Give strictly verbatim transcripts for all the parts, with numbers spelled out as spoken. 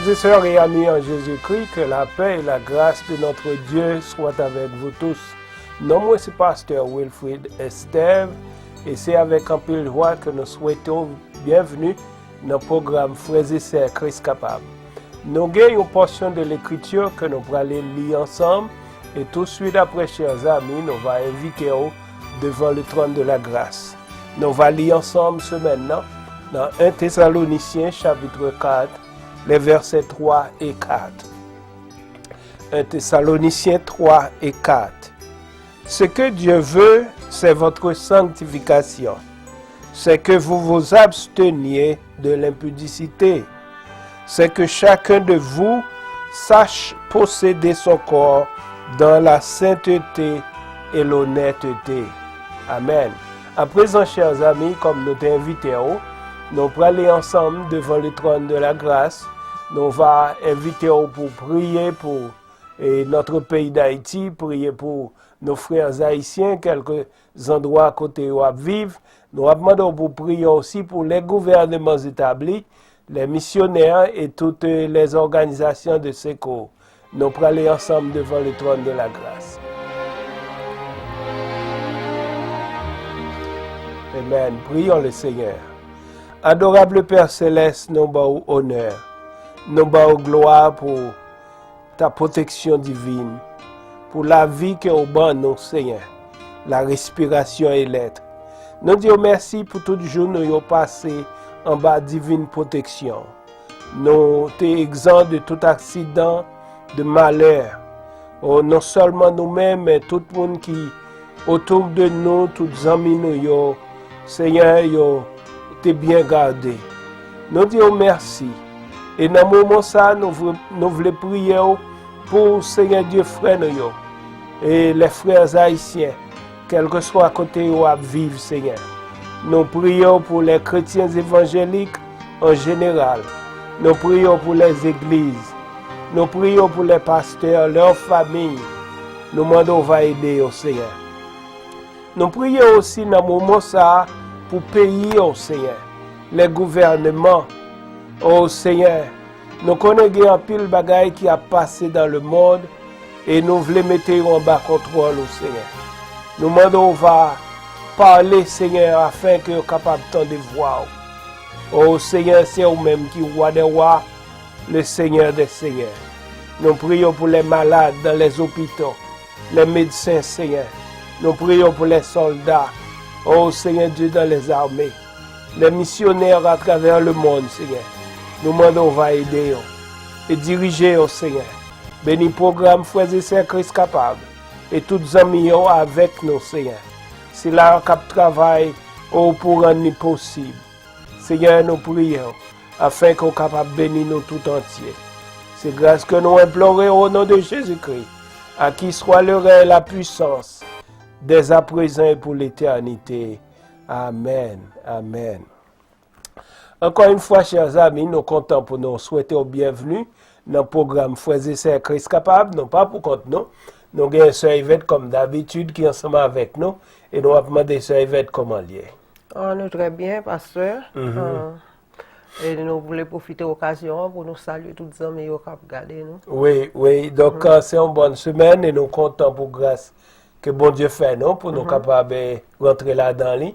Frères et sœurs et amis en Jésus-Christ, que la paix et la grâce de notre Dieu soient avec vous tous. Non mwen se pastè Wilfrid Estève, e se avèk anpil jwa ke nou swete w byenvni nan pwogram Frères et Sœurs Christ Capable. Nou gen yon pòsyon de Lekriti ke nou prale li ansanm, e touswit apre, chè zanmi, nou va envite w devan le tròn de la gras. Nou va li ansanm semèn nan, nan en Tesalonisyen, chapit kat, les versets trois et quatre. En Tesalonisyen twa e kat. Ce que Dieu veut, c'est votre sanctification. C'est que vous vous absteniez de l'impudicité. C'est que chacun de vous sache posséder son corps dans la sainteté et l'honnêteté. Amen. Aprezan, chè zanmi, kòm nou te envite w, nou prale ansanm devan le tròn de la gras. Nou va envite w pou priye pou, e, notre pays d'Haïti, priye pou nos frères haïtiens, kèlke zandwa kote yo ap viv. Nou ap mande w pou priye osi pou les gouvernements établis, les missionnaires et toutes les organisations de secours. Nou prale ansanm devan le tròn de la gras. Amen. Prions le Seigneur. Adorable Père Céleste, nou ba w onè, nou ba w glwa pou ta pwoteksyon divin, pou lavi ke w ban nou, Senyè, la respiration et l'être. Nou di w mèsi pou tout jou nou yo pase anba divin pwoteksyon. Nou te egzan de tout aksidan, de malè. O, non sèlman nou menm, men tout moun ki otou de nou, tout zanmi nou yo, Senyè, yo te byen gade. Nou di w mèsi. E nan moman sa, nou vle, nou vle priye w pou, Senyè Dye, frè nou yo, e les frères haïtiens, kèlkeswa kote yo ap viv, Senyè. Nou priye w pou les chrétiens évangéliques en général. Nou priye w pou les églises. Nou priye w pou les pasteurs, leurs familles. Nou mande w va ede yo, Senyè. Nou priye osi nan moman sa a pou peyi yo, Senyè, les gouvernements. O Senyè, nou konnen gen anpil bagay ki ap pase dans le monde e nou vle mete yo anba kontwòl ou, Senyè. Nou mande w va pale, Senyè, afin ke yo kapab tande vwa w. O Senyè, se ou menm ki Wa dè wa, le Senyè dè senyè. Nou priye w pou les malades dans les hôpitaux, les médecins, Senyè. Nou priye w pou les soldats, o Senyè Dye, dans les armées, les missionnaires à travers le monde, Senyè. Nou mande w va ede yo e dirije yo, Senyè. Beni pwogram Frères et Sœurs Christ Capable e tout zanmi yo avèk nou, Senyè. Sila k ap travay, o, pou rann li posib. Senyè, nou priye w, afin ke w kapab beni nou tout antye. Se gras ke nou enplore o non de Jezikri, à qui soit le règne, la puissance, dès à présent et pour l'éternité. Amèn. Amèn. Ankò yon fwa, chè zanmi, nou kontan pou nou swete w byenvni nan pwogram Frères et Sœurs Christ Capable. Nou pa pou kont nou. Nou gen sè Yvette, kòm dabitid, ki ansanm avèk nou. E nou ap mande sè Yvette kòman l ye. Ah, nou trè byen, pastè. Mhm. Ah, e nou vle pwofite okazyon an pou nou salye tout zanmi yo k ap gade nou. Wi, wi. Donk, mhm, ah, se yon bòn semèn e nou kontan pou gras ke Bondye fè nou, pou nou, mhm, kapab, eh, rantre ladan li.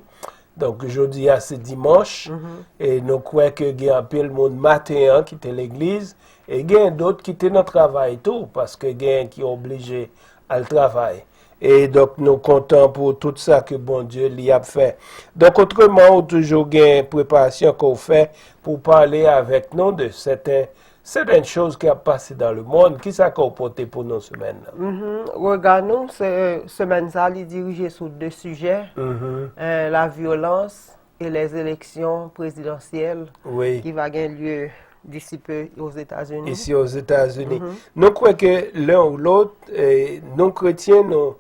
Donk, jodi a se dimanch, mhm, e nou kwè ke gen anpil moun maten an ki te legliz, e gen dòt ki te nan travay tou, paske gen ki oblije al travay. E donk, nou kontan pou tout sa ke Bondye li ap fè. Donk, otreman, ou toujou gen preparasyon ke w fè pou pale avèk nou de sèten, sèten choz ki ap pase dans le monde. Kisa ke w pote pou nou semèn nan? Mhm. Rega nou, se, semèn sa, li dirije sou de sijè, mhm, eh, la violence et les élections présidentielles, wi, qui va gen lieu d'ici peu aux États-Unis. Isi Ozetazini. Mhm. Nou kwè ke len ou lòt, eh, nou kretyen, nou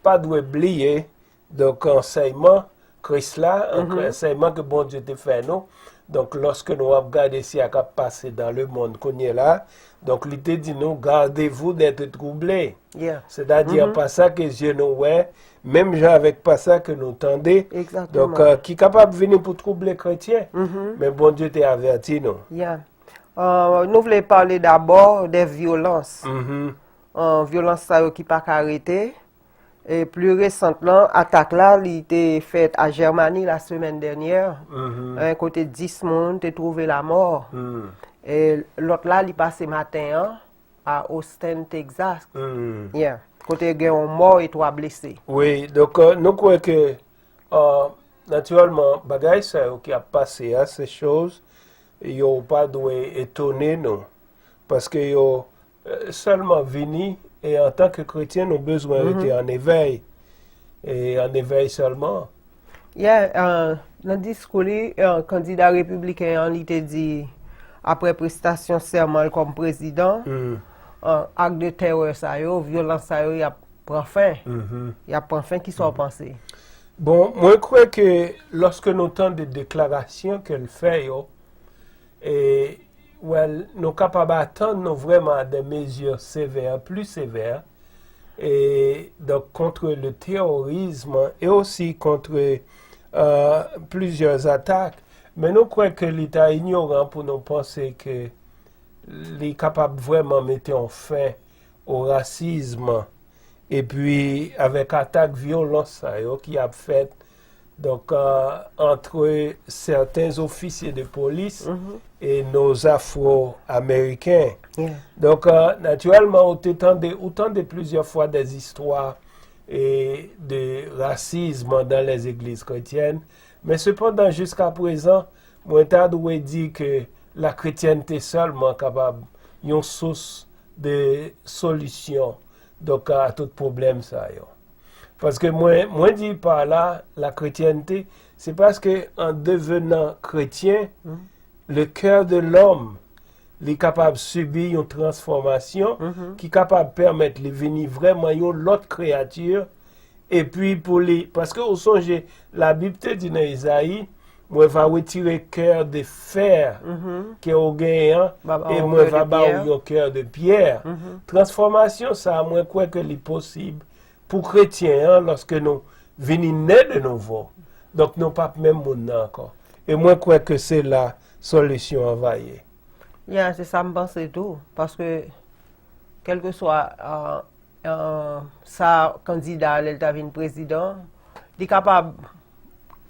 pa dwe bliye, donk, ansèyman Kris la, mhm, ansèyman ke Bondye te fè nou. Donk, lòske nou ap gade sa k ap pase dans le monde kounye la, donk, li te di nou, gardez-vous d'être troublés. Yeah. Sètadi, mhm, pa sa ke zye nou wè, menm jan avèk pa sa ke nou tande. Egzakteman. Donk, euh, ki kapab vini pou twouble kretyen. Mhm. Men Bondye te avèti nou. Yeah. Euh, nou vle pale dabò de vyolans. Euh, vyolans sa yo ki pa ka rete. E pli resant lan, atak la, li te fèt a Jèmani la semèn dènyè, en, kote dis moun te twouve lamò. E lòt la, li pase maten an a Austin, Texas. Yeah. Kote gen yon mò e twa blese. Wi, donk, euh, nou kwè ke, euh, natirèlman, bagay sa yo ki ap pase a, se choz yo pa dwe etone nou. Paske yo, euh, sèlman vini, e antanke kretyen, nou bezwen rete an evèy. E an evèy sèlman. Yeah, euh, nan diskou li, euh, kandida repibliken an, li te di, apre prestasyon sèman l kòm prezidan, euh, ak de terè sa yo, vyolans sa yo, y ap pran fen. Y ap pran fen, kisa w panse? Bon, mwen kwè ke lòske nou tande deklarasyon ke l fè yo, e, well, nou kapab atann nou vrèman a de mezi sevè, pli sevè, e, donk, contre le terrorisme et aussi contre, euh, plusieurs attaques. Men nou kwè ke li ta inyoran pou nou panse ke li kapab vrèman mete yon fen o rasism, epi avèk atak vyolans sa yo ki ap fèt, donk, euh, entre certains officiers de police et nos Afro-Américains. Donk, euh, natirèlman, ou te tande, ou tande plizyè fwa de zistwa e de rasism dans les églises chrétiennes. Men sepandan, jiska prezan, mwen ta dwe di ke la kretyènte sèlman kapab yon sous de solisyon, donk, a tout pwoblèm sa yo. Paske mwen, mwen di pa la, la kretyènte, se paske an devenan kretyen, le cœur de l'homme, li kapab sibi yon transfòmasyon ki kapab pèmèt li vini vrèman yon lòt kreyati, epi pou li, paske ou sonje, Labib te di nan Ezayi, mwen va retire cœur de fer ke ou genyen an, e mwen va ba ou yon cœur de pierre. Transfòmasyon sa a, mwen kwè ke li posib pou kretyen an lòske nou vini ne de nouvo. Donk, nou p ap menm moun nan ankò. E mwen kwè ke se la solisyon an va ye. Ya, se sa m panse tou. Paske, kèlkeswa, euh, euh, sa kandida a, lè l ta vin prezidan, li kapab,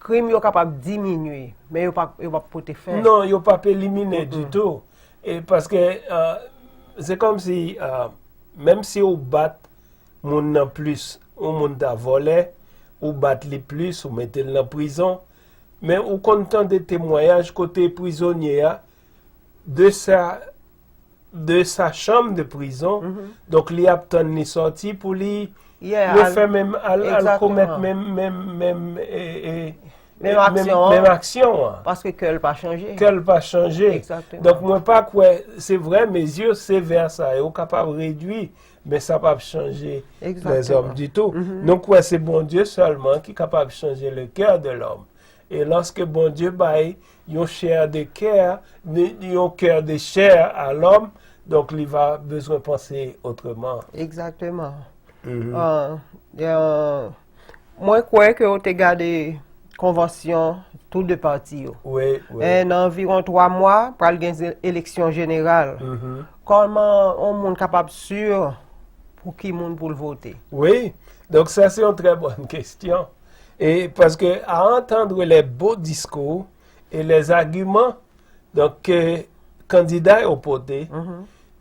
krim yo kapab diminye, men yo pa, yo p ap pote fen. Non, yo p ap elimine ditou. E paske, euh, se kòmsi, euh, menm si ou bat moun nan plis, yon moun ta vòlè, ou bat li plis, ou mete l nan prizon, men ou konn tande temwayaj kote prizonye a, de sa, de sa chanm de prizon, donk li ap tann li sòti pou li refè menm, al, al komèt menm, menm, menm, e, e, menm aksyon an. Paske kè l pa chanje. Kè l pa chanje. Donk, mwen pa kwè, se vre, mezi sevè sa yo kapab redwi, men sa p ap chanje lèzòm ditou. Nou kwè se Bondye sèlman ki kapab chanje le cœur de l'homme. E lòske Bondye bay yon chè de kè, yon kè de chè a lòm, donk li va bezwen panse otreman. Egzakteman. Euh, euh, mwen kwè ke w te gade konvansyon tou de pati yo. Wi, wi. E nan anviwon twa mwa, pral gen ze-, eleksyon jeneral. Kòman yon moun kapab si pou ki moun pou l vote? Wi, donk sa se yon trè bòn kesyon. E paske à entendre les beaux discours et les arguments, donk, ke kandida yo pote,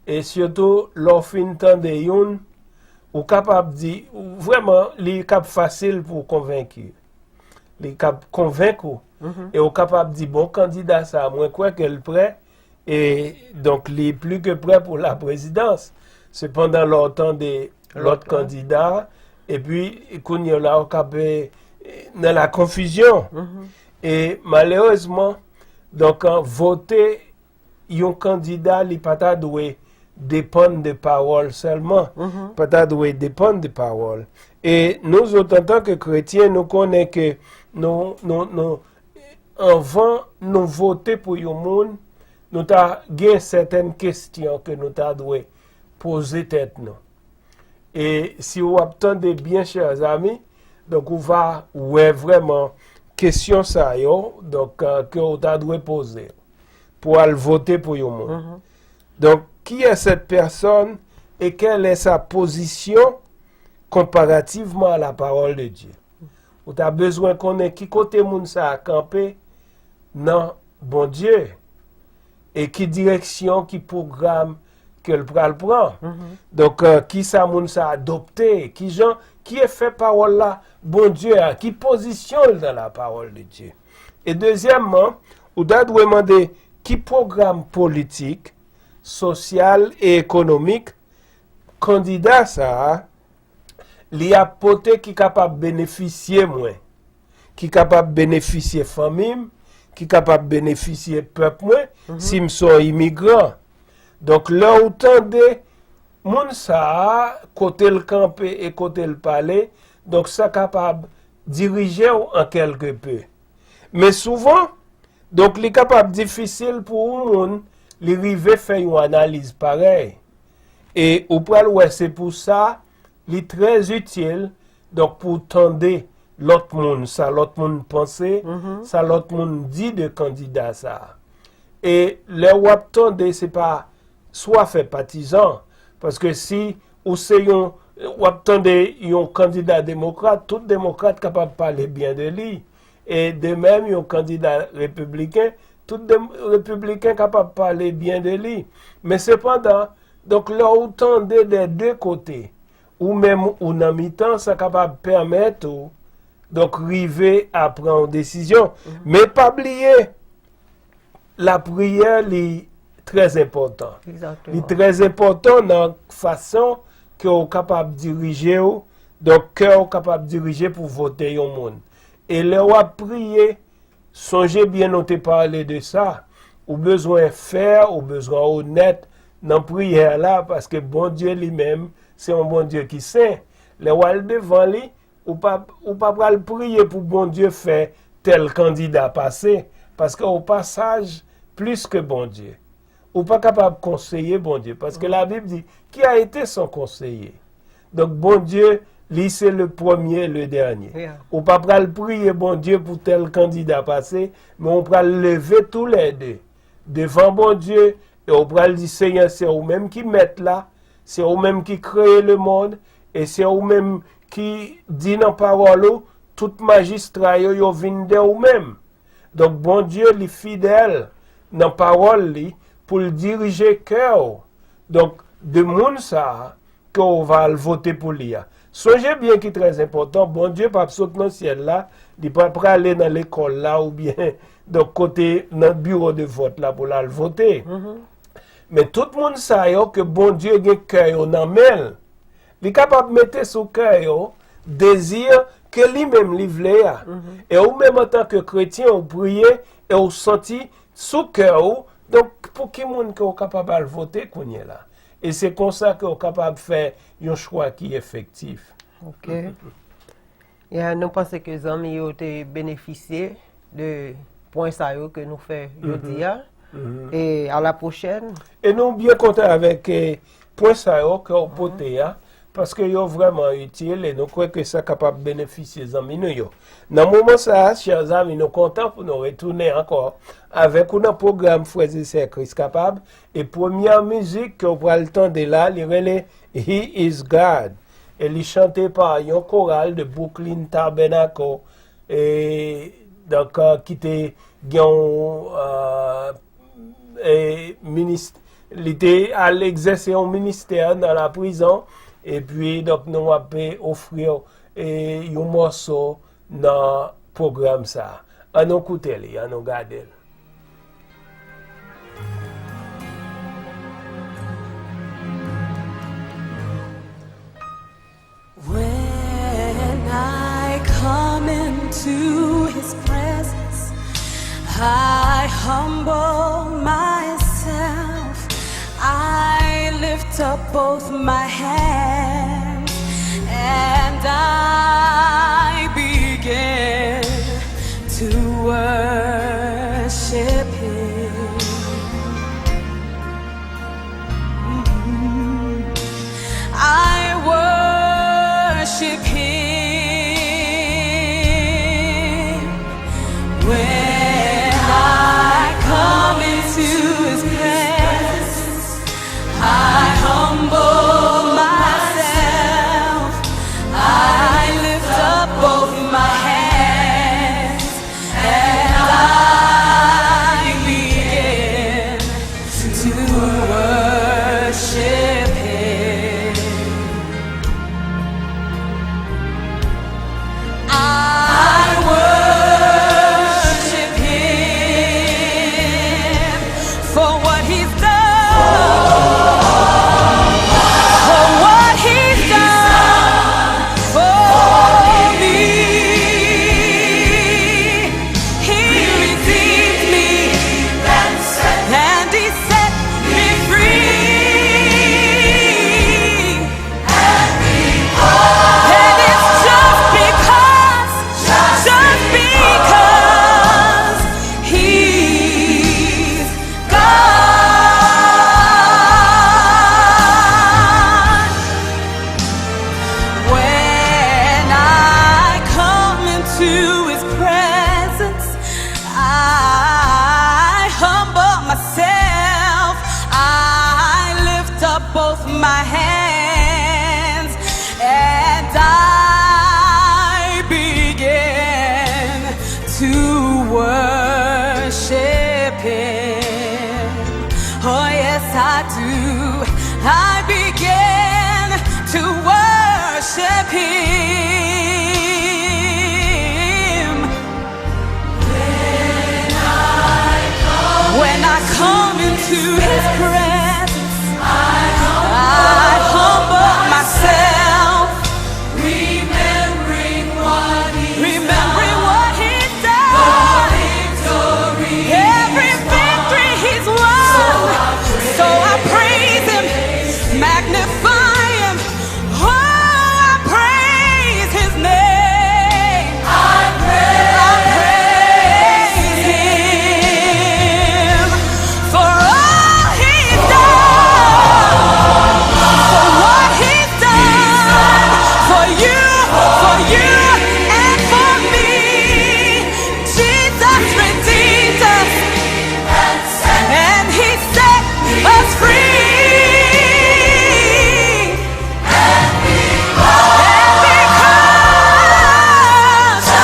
e sitou lè w fin tande youn, ou kapab di, ou vrèman, li kab fasil pou w konvenki. Li kab konvenk ou. E ou kapab di, bon, kandida sa, mwen kwè ke l prè, e donk li pli ke prè pou la prezidans. Sepandan, lè w tande lòt kandida, epi kounye a la, ou kab, e, nan la konfizyon. E malerezman, donk, an, vote yon kandida, li pa ta dwe depann de pawòl sèlman. Pa ta dwe depann de pawòl. E nou zòt, antanke kretyen, nou konnen ke nou, nou, nou, anvan nou vote pou yon moun, nou ta gen sètèn kesyon ke nou ta dwe poze tèt nou. E si w ap tande byen, chè zami, donk ou va wè vrèman kesyon sa yo, donk, euh, ke w ta dwe poze. pou al vote pou yon moun. Donk, qui est cette personne et quelle est sa position comparativement à la parole de Dieu? Ou ta bezwen konnen ki kote moun sa a kanpe nan Bondye e ki direksyon, ki pwogram ke l pral pran. Donk, euh, ki sa moun sa adopte, ki jan, ki efè pawòl la Bondye a, ki pozisyon l nan la parole de Dieu. E dezyèmman, ou ta dwe mande ki pwogram politik, sosyal e ekonomik kandida sa a li ap pote ki kapab benefisye mwen, ki kapab benefisye fanmi m, ki kapab benefisye pèp mwen, si m se yon imigran. Donk, lè ou tande moun sa a, kote l kanpe e kote l pale, donk sa kapab dirije w an kèlke pe. Men souvan, donk li kapab difisil pou yon moun li rive fè yon analiz parèy. E ou pral wè se pou sa li trè itil, donk pou tande lòt moun, sa lòt moun panse, sa lòt moun di de kandida sa a. E lè w ap tande, se pa swa fè patizan, paske si ou se yon, w ap tande yon kandida demokrat, tout demokrat kapab pale byen de li. E de menm, yon kandida repibliken, tout dem-, repibliken kapab pale byen de li. Men sepandan, donk, lè ou tande dè de kote, ou menm ou nan mitan, sa kapab pèmèt ou, donk, rive a pran yon desizyon. Men pa bliye, lapriyè, li trè enpòtan. Li trè enpòtan nan fason ke w kapab dirije w, donk kè w kapab dirije pou vote yon moun. E lè w ap priye, sonje byen nou te pale de sa, ou bezwen fè, ou bezwen onèt nan priyè la, paske Bondye li menm, se yon Bondye ki sen. Lè w al devan li, ou pa, ou pa pral priye pou Bondye fè tèl kandida pase, paske ou pa saj plis ke Bondye. Ou pa kapab konseye Bondye, paske Labib di, qui a été son conseiller? Donk, Bondye, li se le premye, le dènye. Ou pa pral priye Bondye pou tèl kandida pase, men ou pral leve toulède devan Bondye, e ou pral di, Senyè, se ou menm ki mèt la, se ou menm ki kreye lemonn, e se ou menm ki di nan pawòl ou, tout majistra yo, yo vin de ou menm. Donk, Bondye, li fidèl nan pawòl li pou l dirije kè w. Donk, de moun sa a ke w va al vote pou li a. Sonje byen ki trè enpòtan, Bondye p ap sot nan syèl la, li p ap prale nan lekòl la oubyen donk kote nan biwo de vòt la pou l al vote. Men tout moun sa yo ke Bondye gen kè yo nan men l, li kapab mete sou kè yo dezi ke li menm li vle a. E ou menm antanke kretyen, ou priye e ou santi sou kè ou, donk pou ki moun ke ou kapab al vote kounye la. E se konsa ke ou kapab fè yon chwa ki efektif. Ok. Ya, nou panse ke zanmi yo te benefisye de pwen sa yo ke nou fè jodi a. E a la pwochèn. E nou byen kontan avèk, eh, pwen sa yo ke w pote a, paske yo vrèman itil e nou kwè ke sa kapab benefisye zanmi nou yo. Nan moman sa a, chè zanmi, nou kontan pou nou retounen ankò avèk ou nan pwogram Frè e Sè Kris Kapab. E premyè mizik ke w pral tande la, li rele He is God. E li chante pa yon koral de Brooklyn Tabernacle, e, donk, eh, ki te gen yon, eh, e, minis-, li te al egzèse yon ministè nan laprizon, epi, donk, nou ap, eh, ofri, eh, yon mòso nan pwogram sa a. Ann nou koute li, ann nou gade l. When I come into his presence, I humble myself. I lift up both my hands and I begin to worship him. I worship him when I come into to worship Him. Oh, yes, I do. I begin to worship Him. When I come into His presence, I humble myself. Remembering what He's done. Every victory He's won. So I praise Him, magnify Him. Oh, I praise His name. I praise Him. For all He's done, for what He's done, for you, for you, and for me. Jesus redeemed us, and He set us free. And because,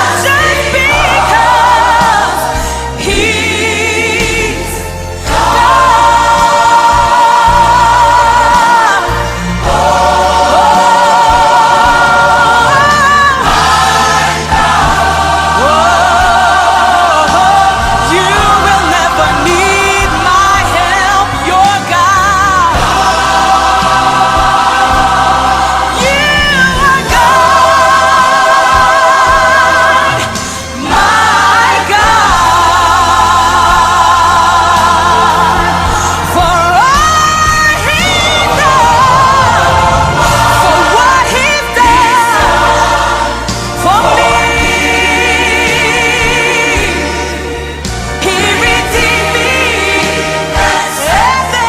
just because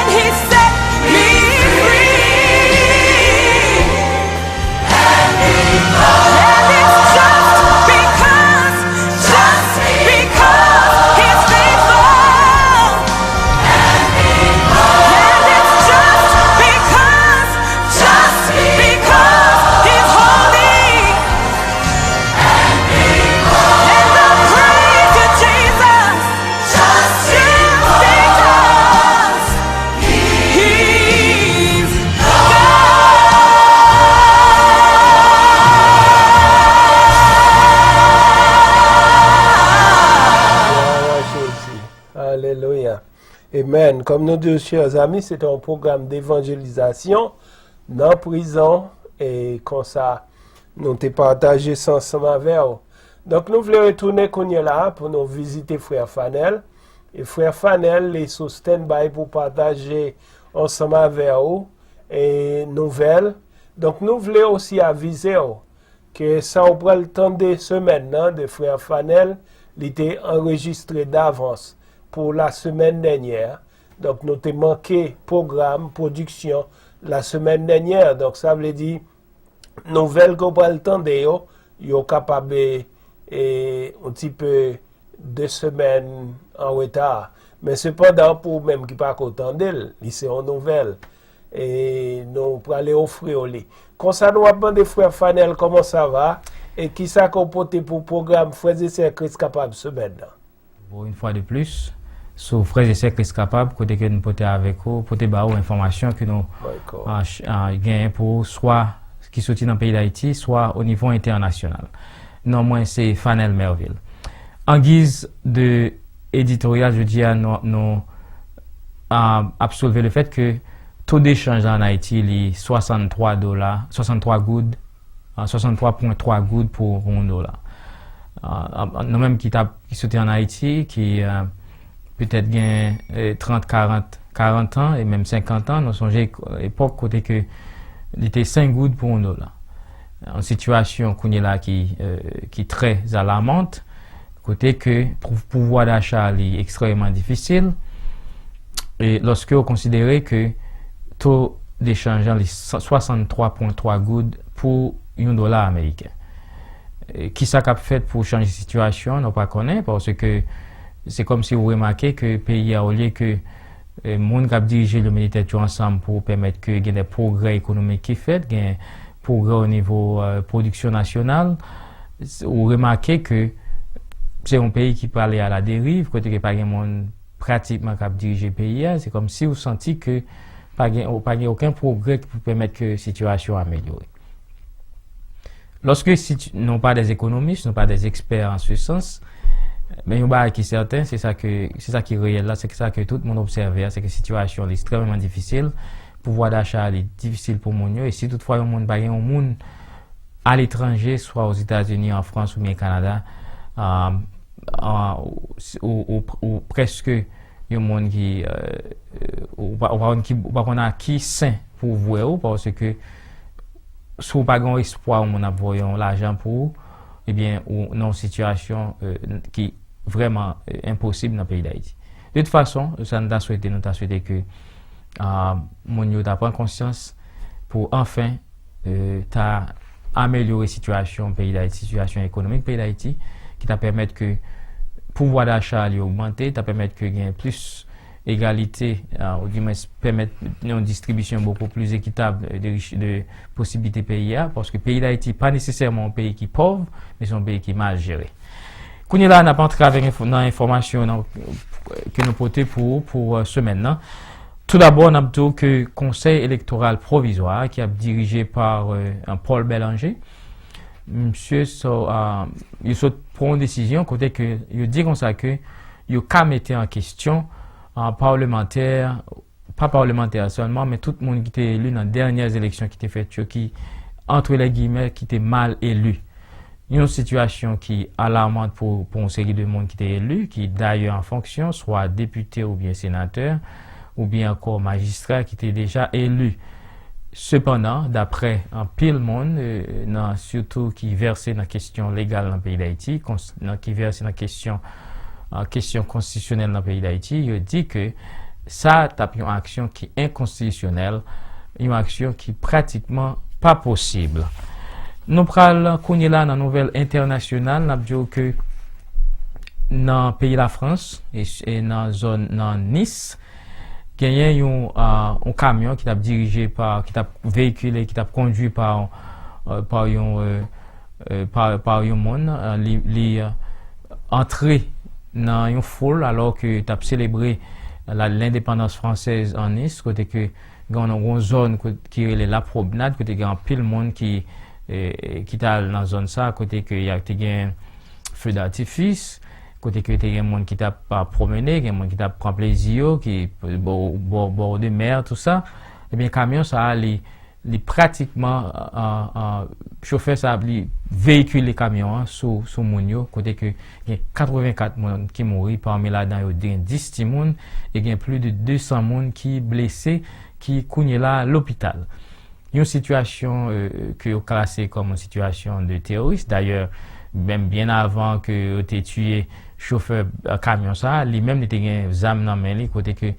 He's And it's just because, just because He's faithful. And it's just because, just because He's holy. And I praise You, Jesus, just because He's God. Gloire à Jésus. Alelouya. Amen. Kòm nou di w, chè zanmi, se te yon pwogram devanjelizasyon nan prizon, e konsa nou te pataje sa ansanm avè w. Donk, nou vle retounen kounye la a pou nou vizite frè Fanèl. E frè Fanèl, li sou standby pou pataje ansanm avè w e nouvèl. Donk, nou vle osi avize w ke sa w pral tande semèn nan de frè Fanèl, li te anrejistre davans pou lasemèn dènyè. Donk, nou te manke pwogram pwodiksyon lasemèn dènyè. Donk, sa vle di, nouvèl ke w pral tande yo, yo kapab, e, e, yon ti pe de semèn an reta. Men sepandan, pou ou menm ki pako tande l, li se yon nouvèl. E nou prale ofri w li. Konsa, nou ap mande frè Fanèl, comment ça va? E kisa ke w pote pou pwogram Frères et Sœurs Christ Capable semèn nan? Bon, une fois de plus, sou Frères et Sœurs Christ Capable, kote ke nou pote avèk ou, pote ba ou enfòmasyon ke nou Dakò. a, ch- a, genyen pou ou, swa ki soti nan peyi Dayiti, swa o nivo entènasyonal. Non mwen se Fanel Merville. An giz de editoryal, jodi a nou, nou a, ap soulve le fèt ke to dechanj la an Ayiti li swasanntwa dola, swasanntwa goud, a, swasanntwa pwen twa goud pou, pou yon dola. A, a, nou menm ki t ap ki soti an Ayiti, ki a, petèt gen e, trant, karant, karant an e menm senkant an, nou sonje epòk kote ke li te senk goud pou yon dola. Yon sitiyasyon kounye la ki, e, ki trè alarmant, kote ke pou- pouvwa dacha li ekstrèmman difisil, e lòske w konsidere ke to dechanj an li swasanntwa pwen twa goud pou yon dola ameriken. E, kisa k ap fèt pou chanje sitiyasyon an, nou pa konnen, paske se kòmsi ou remake ke peyi a, olye ke e, moun k ap dirije l yo mete tèt yo ansanm pou pèmèt ke gen de pwogrè ekonomik ki fèt, gen pwogrè o nivo e, pwodiksyon nasyonal, s- ou remake ke se yon peyi ki prale a la deriv, kote ke pa gen moun pratikman k ap dirije peyi a, se kòmsi ou santi ke pa gen, pa gen okenn pwogrè ki pou pèmèt ke sitiyasyon amelyore. Lorsque si tu- non pas des économistes, non pas des experts en ce sens, men yon bagay ki sèten, se sa ke, se sa ki reyèl la, se sa ke tout moun obsève a, se ke sitiyasyon li ekstrèmeman difisil, pouvwa dacha li difisil pou moun yo, e si toutfwa yon moun pa gen yon moun aletranje, swa Ozetazini, an Frans oubyen Kanada, euh, euh, ou, ou, ou, ou prèske yon moun ki, euh, euh, ou pa, ou pa konn ki, ou pa konn a ki sen pou vwe ou, paske si w pa gen yon espwa yon moun ap voye yon lajan pou ou, ebyen, ou nan yon sitiyasyon, euh, ki vrèman, euh, enposib nan peyi Dayiti. De tout fason, sa n ta swete, nou ta swete ke, euh, moun yo ta pran konsyans pou anfen, euh, ta amelyore sitiyasyon peyi Dayiti, sitiyasyon ekonomik peyi Dayiti, ki ta pèmèt ke pouvwa dacha li ogmante, ta pèmèt ke gen plis egalite, euh, ou di mwens pèmèt yon distribisyon bokou plis ekitab de rich-, de posiblite peyi a, paske peyi Dayiti pa nesesèman yon peyi ki pòv, men se yon peyi ki mal jere. Kounye la, n ap antre avèk enfo-, nan enfòmasyon nan, ke nou pote pou, pou, euh, semèn nan. Toudabò, n ap di w ke Konsèy Elektoral Pwovizwa, ki ap dirije pa, euh, Paul Bélanger, misye so, euh, yo sot pran yon desizyon kote ke yo di konsa ke yo ka mete an kesyon, euh, palmantè, pa palmantè sèlman, men tout moun ki te eli nan dènyè eleksyon ki te fèt yo, ki antre lè giyimè, ki te mal eli. Yon sitiyasyon ki alarmant pou, pou yon seri de moun ki te eli, ki dayè an fonksyon, swa depite oubyen senatè, oubyen ankò majistra ki te deja eli. Sepandan, daprè anpil moun, euh, nan, sitou ki vèse nan kesyon legal nan peyi Dayiti, kons-, nan, ki vèse nan kesyon, euh, kesyon konstitisyonèl nan peyi Dayiti, yo di ke sa t ap yon aksyon ki enkonstitisyonèl, yon aksyon ki pratikman pa posib. Nou pral kounye la nan nouvèl entènasyonal, n ap di w ke nan peyi Lafrans e, e nan zòn, nan Nis, genyen yon, ah, yon kamyon ki t ap dirije pa, ki t ap veyikile, ki t ap kondwi pa, euh, pa yon, euh, euh, pa, pa yon moun, euh, li, li, euh, antre nan yon foul alò ke t ap selebre la, lendepandans fransèz an Nis, kote ke gen yon, yon zòn kot-, ki rele La Promenade, kote gen anpil moun ki, eh, ki t al nan zòn sa, kote ke y a te gen feu d'artifice, kote ke te gen moun ki t ap, ah, pwomene, gen moun ki t ap pran plezi yo, ki bò, bò, bò de mè, tou sa. Ebyen, kamyon sa a, li, li pratikman, ah, ah, chofè sa a, li veyikile kamyon an sou, sou moun yo, kote ke gen katrevenkat moun ki mouri, pami ladan yo gen dis timoun, e gen plis de de san moun ki blese, ki kounye la lopital. Yon sitiyasyon, euh, ke yo klase kòm yon sitiyasyon de teworis. Dayè, menm byen avan ke yo te tiye chofè, euh, kamyon sa a, li menm li te gen zam nan men li, kote ke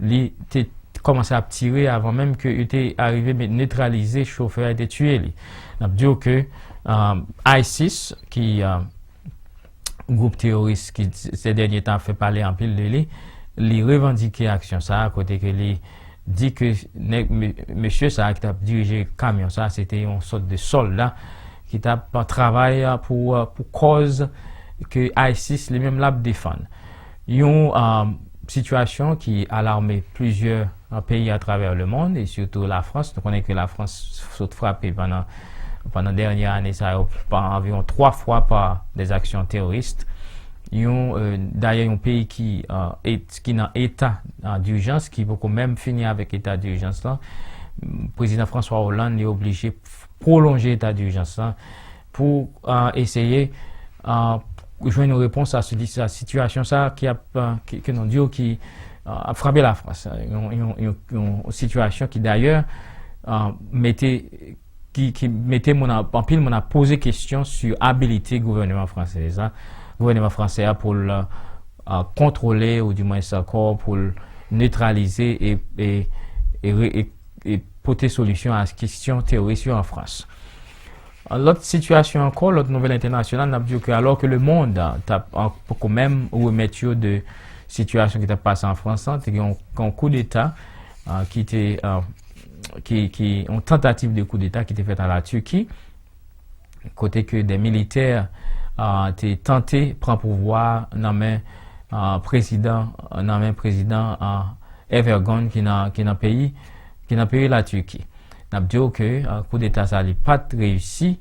li te kòmanse ap tire avan menm ke yo te arive met, netralize chofè a, te tiye li. N ap di w ke, euh, ISIS, ki, euh, gwoup teworis ki se dènye tan ap fè pale anpil de li, li revandike aksyon sa a, kote ke li di ke nèg, me-, mesye sa a ki t ap dirije kamyon sa a, se te yon sòt de sòlda ki t ap travay pou, pou kòz ke ISIS li menm l ap defann. Yon, ah, sitiyasyon ki alame plizyè, ah, peyi atravè lemonn, e sitou Lafrans. Nou konnen ke Lafrans sot frape pandan, pandan dènye ane sa yo, pa, anviwon twa fwa pa dè aksyon teworis. Yon, euh, dayè yon peyi ki, euh, et-, ki nan eta, euh, dijans, ki poko menm fini avèk eta dijans lan. Prezidan François Hollande, li oblije pwolonje eta dijans lan pou, euh, eseye, euh, jwenn yon repons a si-, a sitiyasyon sa ki ap, euh, ki, ke nou di yo ki, euh, ap frape Lafrans. Yon, yon, yon, yon sitiyasyon ki dayè, euh, mete, ki, ki mete moun ap, anpil moun ap poze kesyon sou abilite gouvènman fransè a, gouvènman fransè a pou l, euh, kontwole ou di mwens ankò pou l netralize e, e, e re-, e, e pote solisyon a kesyon teworis yo an Frans. Lòt sitiyasyon ankò, lòt nouvèl entènasyonal, n ap di w ke alò ke lemonn t ap an-, poko menm remèt yo de sitiyasyon ki t ap pase an Frans lan, te gen yon, yon koudeta, ah, ki te, ah, ki, ki, yon tantativ de koudeta ki te fèt an Latiki, kote ke de militè, ah, te tante pran pouvwa nan men, ah, prezidan, nan men prezidan, ah, Erdogan ki nan, ki nan peyi, ki nan peyi Latiki. N ap di w ke, ah, koudeta sa li pa t reyisi.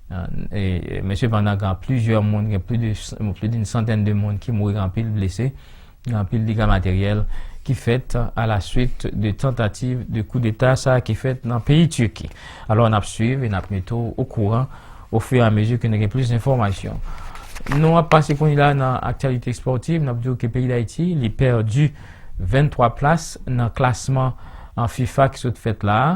Ah, e, men sepandan, gen plizyè moun, gen plis de, plis d'une centaine de moun ki mouri, gen anpil blese, gen anpil dega materyèl ki fèt à la suite de tentative de koudeta sa ki fèt nan peyi Tiki. Alò, n ap swiv e n ap mete w okouran au fur et à mesure que nou gen plis enfòmasyon. Nou ap pase kounye la nan aktyalite espòtiv, n ap di w ke peyi Dayiti, li pèdi venntwa plas nan klasman, ah, fifa ki sot fèt la a.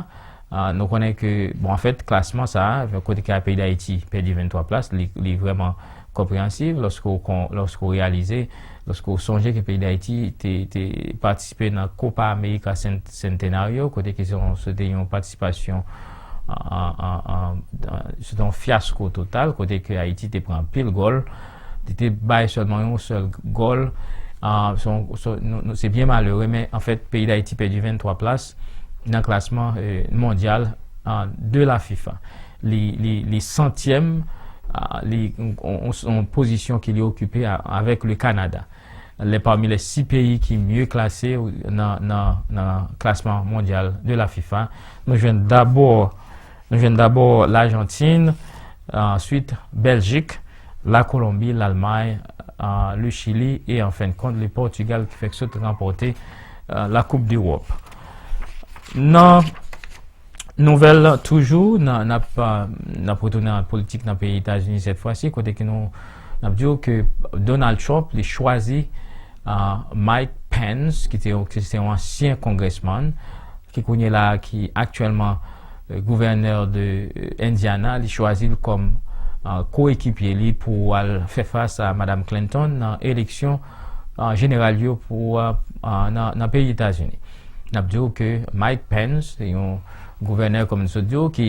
Ah, nou konnen ke, bon, anfèt, klasman sa a, kote ke peyi Dayiti pèdi venntwa plas, li, li vrèman konpreyansiv lòske w kon-, lòske w reyalize, lòske w sonje ke peyi Dayiti te, te patisipe nan Copa America Cent-, Centenario, kote ke se yon, se te yon patisipasyon, ah, ah, ah, ah, se te yon fyasko total, kote ke Ayiti te pran anpil gòl, li te bay sèlman yon sèl gòl. Ah, se yon, se, nou, nou, se byen malere, men anfèt, peyi Dayiti pèdi venntwa plas nan klasman, eh, mondyal, ah, de la fifa. Li, li, li santyèm, ah, li, yon, yon, yon pozisyon ke li okipe a-, avèk le Kanada. Lè pami les six pays ki mye klase nan, nan, nan klasman mondyal de la fifa, nou jwenn dabò, nou jwenn dabò Lajantin, answit Bèljik, Lakolonbi, Lalmay, ah, le Chili e an fen de kont le Pòtigal ki fèk sot ranpòte, ah, la Koup Dewòp. Nan nouvèl toujou, n a, n ap, ah, n ap retounen an politik nan peyi Etazini sèt fwa si, kote ke nou, n ap di w ke Donald Trump, li chwazi, ah, Mike Pence, ki te, ki se yon ansyen congressman, ki kounye la, ki aktyèlman, eh, gouvènè de, eh, Indiana, li chwazi l kòm, ah, koekipye li pou al fè fas a Madam Clinton nan eleksyon, ah, jeneral yo pou, ah, ah, nan, nan peyi Etazini. N ap di w ke Mike Pence, se yon gouvènè, kòm nou sot di w, ki,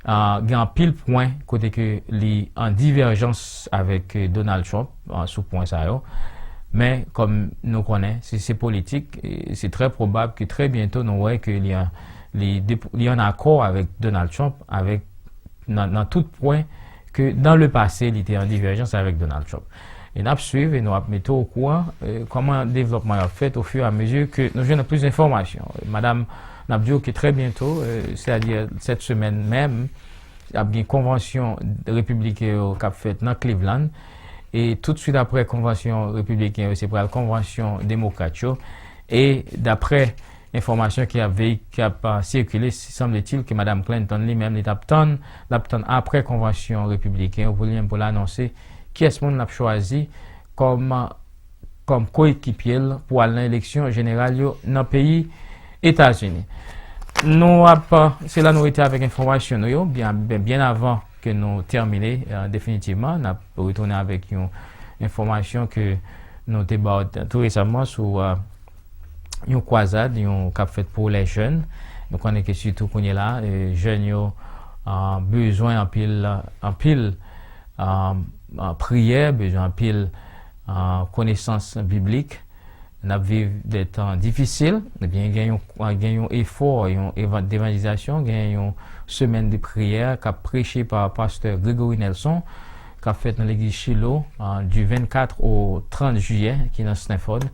ah, gen anpil pwen kote ke li an divèjans avèk, eh, Donald Trump, ah, sou pwen sa yo. Men, kòm nou konnen, se, se politik, e se trè pwobab ke trè byento nou wè ke li an, li dep-, li an akò avèk Donald Trump, avèk nan, nan tout pwen ke dans le passé, li te an divèjans avèk Donald Trump. E n ap swiv e nou ap mete w okouran, eh, kòman devlòpman yo ap fèt au fur et à mesure ke nou jwenn plis enfòmasyon. Madam, n ap di w ke trè byento, eh, sètadi sèt semèn menm, ap gen konvansyon repibliken yo k ap fèt nan Cleveland. E toutswit apre konvansyon repibliken yo, se pral konvansyon demokrat yo. E daprè enfòmasyon ki ap vey-, ki ap, ah, sikile, sanbletil ke Madam Clinton li menm, li t ap tann, l ap tann apre konvansyon repibliken yo pou li menm pou l anonse kiyès moun l ap chwazi kòm, kòm koekipye l pou al nan eleksyon jeneral yo nan peyi Etazini. Nou ap, se la nou rete avèk enfòmasyon nou yo, byen, byen, byen avan ke nou tèmine, eh, definitivman, n ap retounen avèk yon enfòmasyon ke nou te ba w tou resaman sou, eh, yon kwazad, yon k ap fèt pou les jeunes. Nou konnen ke sitou kounye la, eh, jèn yo, ah, bezwen anpil, anpil, ah, ah, priyè, bezwen anpil, ah, konesans biblik. N ap viv de tan difisil. Ebyen, gen yon, gen yon efò, yon eva-, devanjelizasyon, gen yon semèn de priyè k ap preche pa pastè Gregory Nelson, k ap fèt nan legliz Shilo, ah, du vennkat au trant jiyè, ki nan Stanford.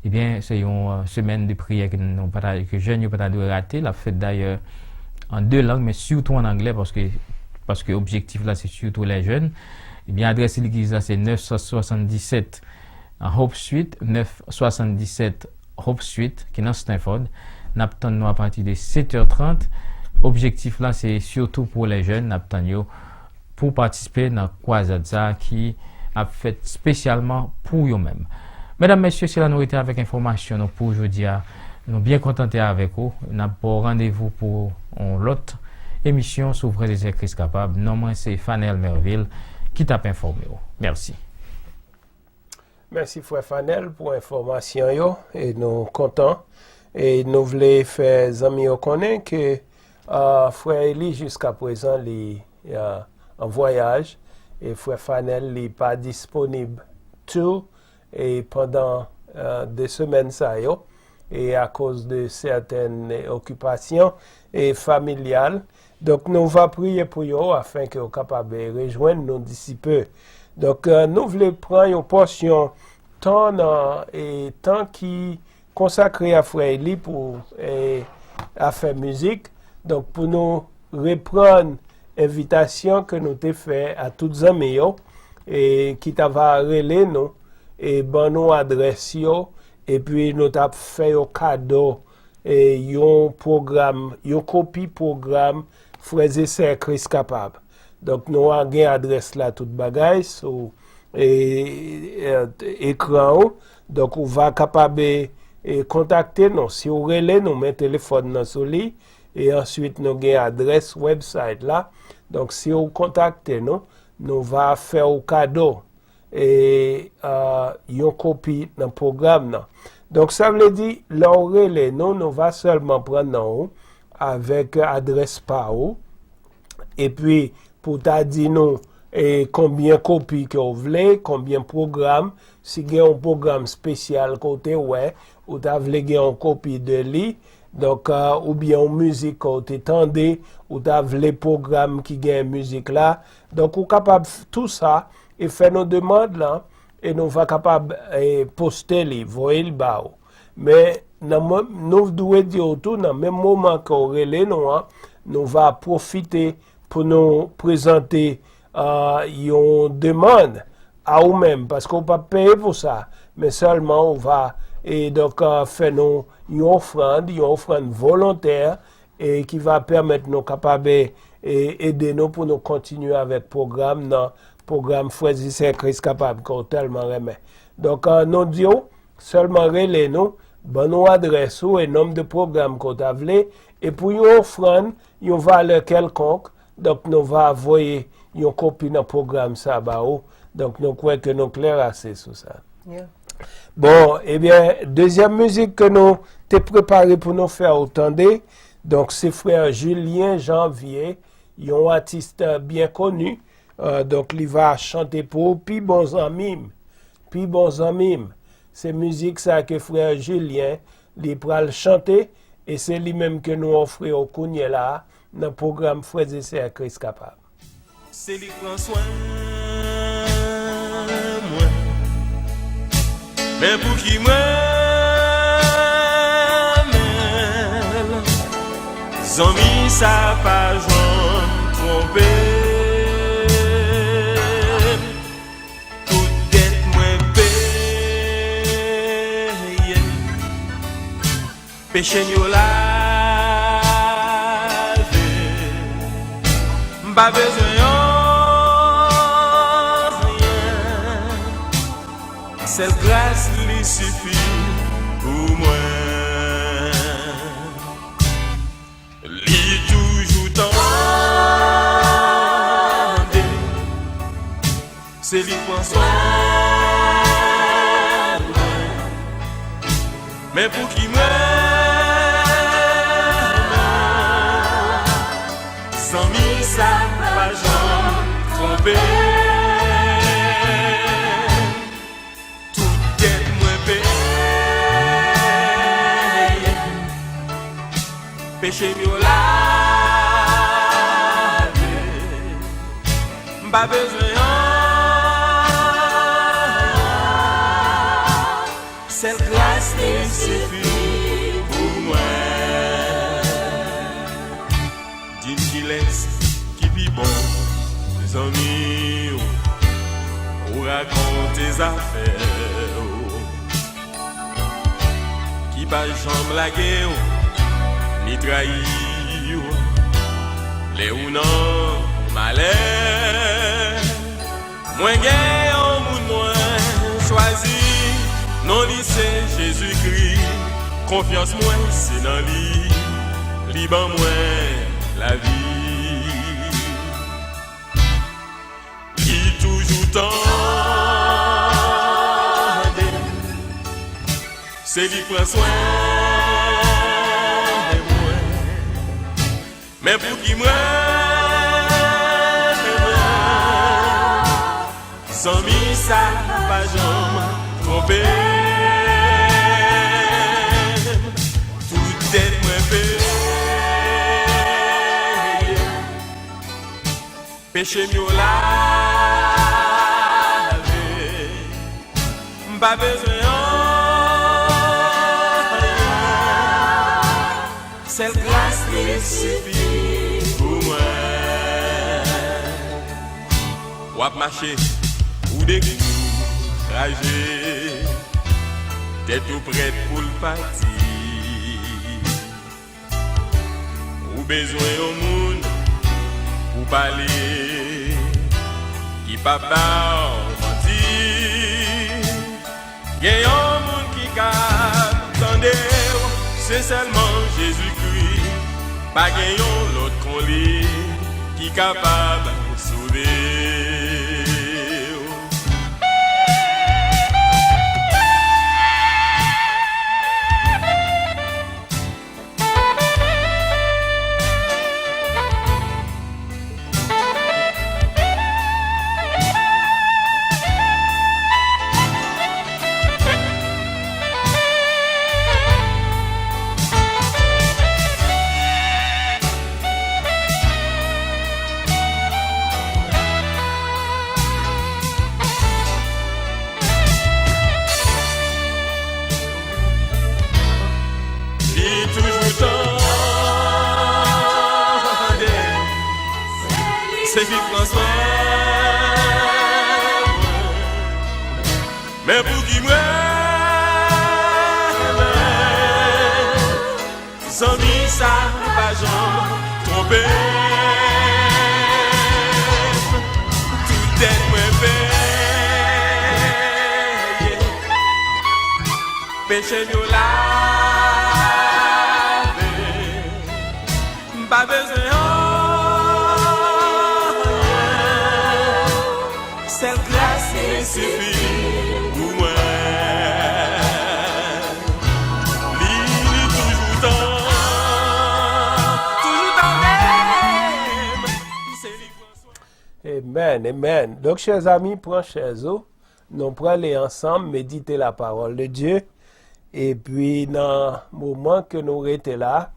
Ebyen, se yon, ah, semèn de priyè ke nou pa ta, ke jèn yo pa ta dwe rate. L ap fèt dayè an de lang, men sitou an anglè, paske, paske objektif la, se sitou les jeunes. Ebyen, adrès legliz la, se nèf san swasanndisèt Hope Street, nèf san swasanndisèt Hope Street, ki nan Stanford. N ap tann nou apati de sèt è trant. Objektif la, se sitou pou les jeunes, n ap tann yo pou patisipe nan kwazad sa a ki ap fèt espesyalman pou yo menm. Medam, mesye, se la nou rete avèk enfòmasyon nou pou jodi a. Nou byen kontante avèk ou. N ap ba w randevou pou yon lòt emisyon sou Frè e Sè Kris Kapab. Non mwen se Fanel Merville ki t ap enfòme w. Mèsi. Mèsi, frè Fanel, pou enfòmasyon yo. E nou kontan. E nou vle fè zanmi yo konnen ke, ah, frè Eli, jiskaprezan, li, ah, an vwayaj. E frè Fanel, li pa disponib tou, e pandan, ah, de semèn sa yo, e akoz de sètèn okipasyon e familyal. Donk, nou va priye pou yo, afin ke yo kapab, eh, rejwenn nou disipe. Donk, eh, nou vle pran yon pòsyon tan nan, eh, tan ki konsakre a frè Eli pou, eh, afè mizik. Donk, pou nou reprann envitasyon ke nou te fè a tout zanmi yo, eh, ki ta va rele nou, eh, ban nou adrès yo, epi nou t ap fè yo kado, eh, yon pwogram, yon kopi pwogram Frè e Sè Kris Kapab. Donk, nou a gen adrès la, tout bagay, sou, eh, eh, ekran ou. Donk, ou va kapab, eh, eh, kontakte nou. Si w rele nou, men telefòn nan sou li, e answit nou gen adrès website la. Donk, si w kontakte nou, nou va fè w kado, e, ah, yon kopi nan pwogram nan. Donk, sa vle di, lè w rele nou, nou va sèlman pran non ou avèk adrès pa ou. Epi, pou ta di nou, e, konbyen kopi ke w vle, konbyen pwogram, si gen yon pwogram espesyal ke w te wè, ou ta vle gen yon kopi de li, donk, ah, oubyen yon mizik ke w te tande, ou ta vle pwogram ki gen mizik la. Donk, ou kapab f-, tou sa, e fè nou demann lan, e nou va kapab, e, poste li, voye l ba ou. Men, nan men, nou dwe di w tou, nan menm moman ke w rele nou an, nou va pwofite pou nou prezante, ah, yon demann a ou menm, paske w p ap peye pou sa, men sèlman ou va, e donk, ah, fè nou yon ofrann, yon ofrann volontè, e ki va pèmèt nou kapab, e, e ede nou pou nou kontinye avèk pwogram nan, pwogram Frè e Sè Kris Kapab ke w tèlman renmen. Donk, ah, nou di w, sèlman rele nou, ban nou adrès ou e nonm de pwogram ke w ta vle, e pou yon ofrann, yon valè kèlkonk, donk nou va voye yon kopi nan pwogram sa ba ou. Donk, nou kwè ke nou klè ase sou sa. Yeah. Bon, ebyen, dezyèm mizik ke nou te prepare pou nou fè w tande, donk, se frè Julien Janvier, yon atis, eh, byen koni. Eh, donk, li va chante pou ou, Pi bon zanmi m, pi bon zanmi m. Se mizik sa ke frè Julien, li pral chante, e se li menm ke nou ofri w kounye la a nan pwogram Frè e Sè Kris Kapab. Se li k pran swen mwen. Men pouki mwen renmen l? Zanmi sa pa janm twonpe m. Tout dèt mwen peye. Peche m yo lave. M pa bezwen anyen. Sèl gras li sifi pou mwen. Li toujou tande. Se li k pran swen mwen. Men pouki mwen renmen l? Zanmi sa pa janm twonpe m. Tout dèt mwen peye. Peche m yo lave. M pa bezwen anyen. Sèl gras li sifi pou mwen. Di m kilès ki pi bon zanmi w. Ou rakonte zafè w. Ki pa janm lage w, ni trayi w. Lè ou nan malè, mwen gen yon moun mwen chwazi, non li se Jezikri. Konfyans mwen se nan li, li ban mwen lavi. Li toujou tande, se li pran swen mwen. Men pouki mwen, zanmi sa pa janm twonpe m. Tout dèt mwen peye. Peche m yo lave. Pa bezwen anyen, sèl gras li sifi pou mwen. W ap mache, ou dekouraje, tèt ou prèt pou l pati. Ou bezwen yon moun pou pale, ki p ap ba w manti. Gen yon moun ki ka tande w, se sèlman Jezikri. Pa gen yon lòt kon li ki kapab sove w. Li toujou tande, se li pran swen mwen. Men pou ki mwen, zanmi sa pa janm twonpe m. Tout dèt mwen peye. Peche m yo lave. M pa bezwen anyen. Sèl gras li sifi pou mwen. Li, li toujou tan, toujou tande m. Se li k pran swen. Amen, amen. Donk, chè zami, pran chèz ou. Nou pral li ansanm, méditer la parole de Dieu. Epi, nan moman ke nou rete la,